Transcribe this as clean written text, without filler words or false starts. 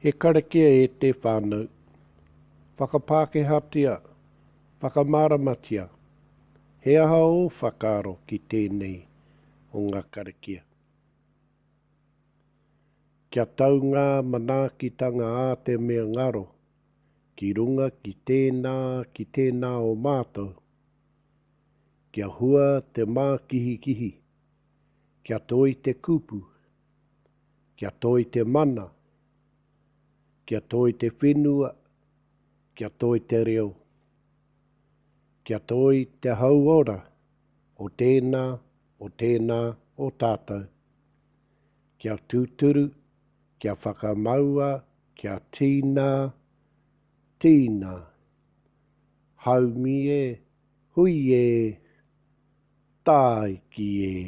He karakia e te whānau. Whakapākehātia, whakamāramatia, he aha ō whakaaro ki tēnei o ngā karakia? Kia tau ngā manaakitanga ā te mea ngaro ki runga ki tēnā, ki tēnā o mātou. Kia hua te mākihikihi, kia toi te kupu, Kia toi te mana, kia toi te whenua, kia toi te reo. Kia toi te hauora o tēnā, o tēnā o tātou. Kia tūturu, kia whakamaua, kia tīnā, tīnā. Haumi e, hui e, tāiki e.